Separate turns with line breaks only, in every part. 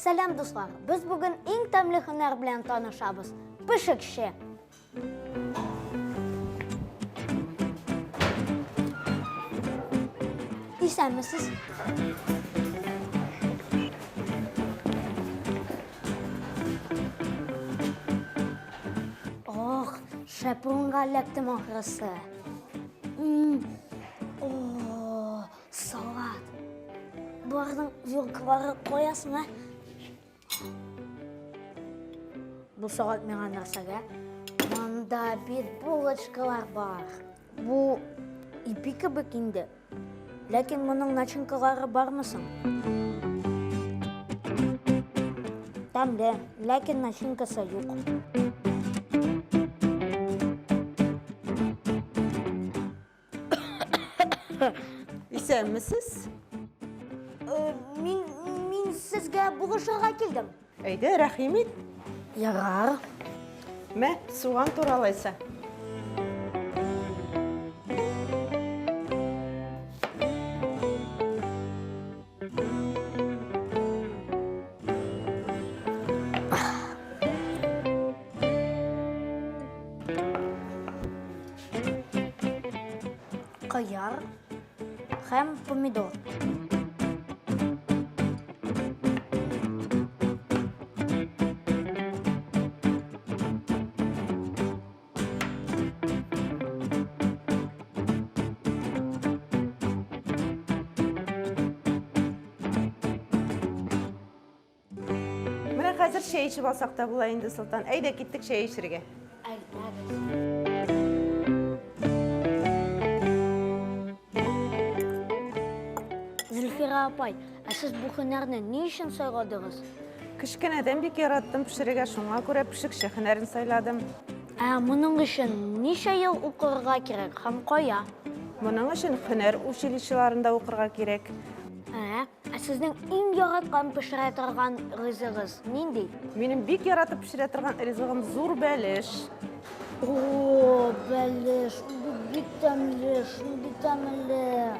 Сәлам, дуслар! Без бүген иң тәмле һөнәр белән танышабыз. Пешекче. Исәнмесез. Ох, шәп урынга эләктем ахрысы. О, салат. Боларның вилкалары кая соң, ә? Бу салат миңа нәрсәгә? Монда бит булочкалар бар. Бу ипи кебек инде. Ләкин моның начинкалары бармы соң? Тәмле, ләкин начинкасы юк.
Исәнмесез?
Э, мин, мин сезгә булышырга килдем.
Әйдә, рәхим ит.
Ярар.
Мә, суган тура алайса.
Кыяр һәм помидор.
Менә хәзер чәй эчеп алсак та була инде, Солтан. Әйдә, киттек чәй эчергә.
Әйдәгез. Зөлфирә апай, ә сез бу һөнәрне ни өчен сайладыгыз?
Кечкенәдән бик яраттым пешерергә, шуңа күрә пешекче һөнәрен сайладым.
Ә моның өчен ничә ел укырга кирәк һәм кая?
Моның өчен һөнәр училищеларында укырга кирәк.
Ә, ә сезнең иң яраткан пешерә торган ризыгыз нинди?
Минем бик яратып пешерә торган ризыгым зур бәлеш.
О, бәлеш, ул бик тәмле, шундый тәмле.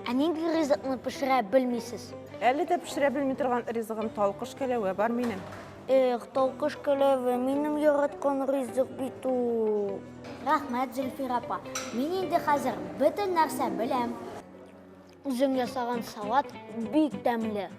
Ә нинди ризыкны пешерә белмисез?
Әле дә пешерә белми торган ризыгым талкыш кәләвә бар минем.
Эх, талкыш кәләвә, минем яраткан ризык бит ул. Рәхмәт, Зөлфирә апа. Мин инде хәзер бөтен нәрсә беләм. Үзең ясаган салат бик тәмле.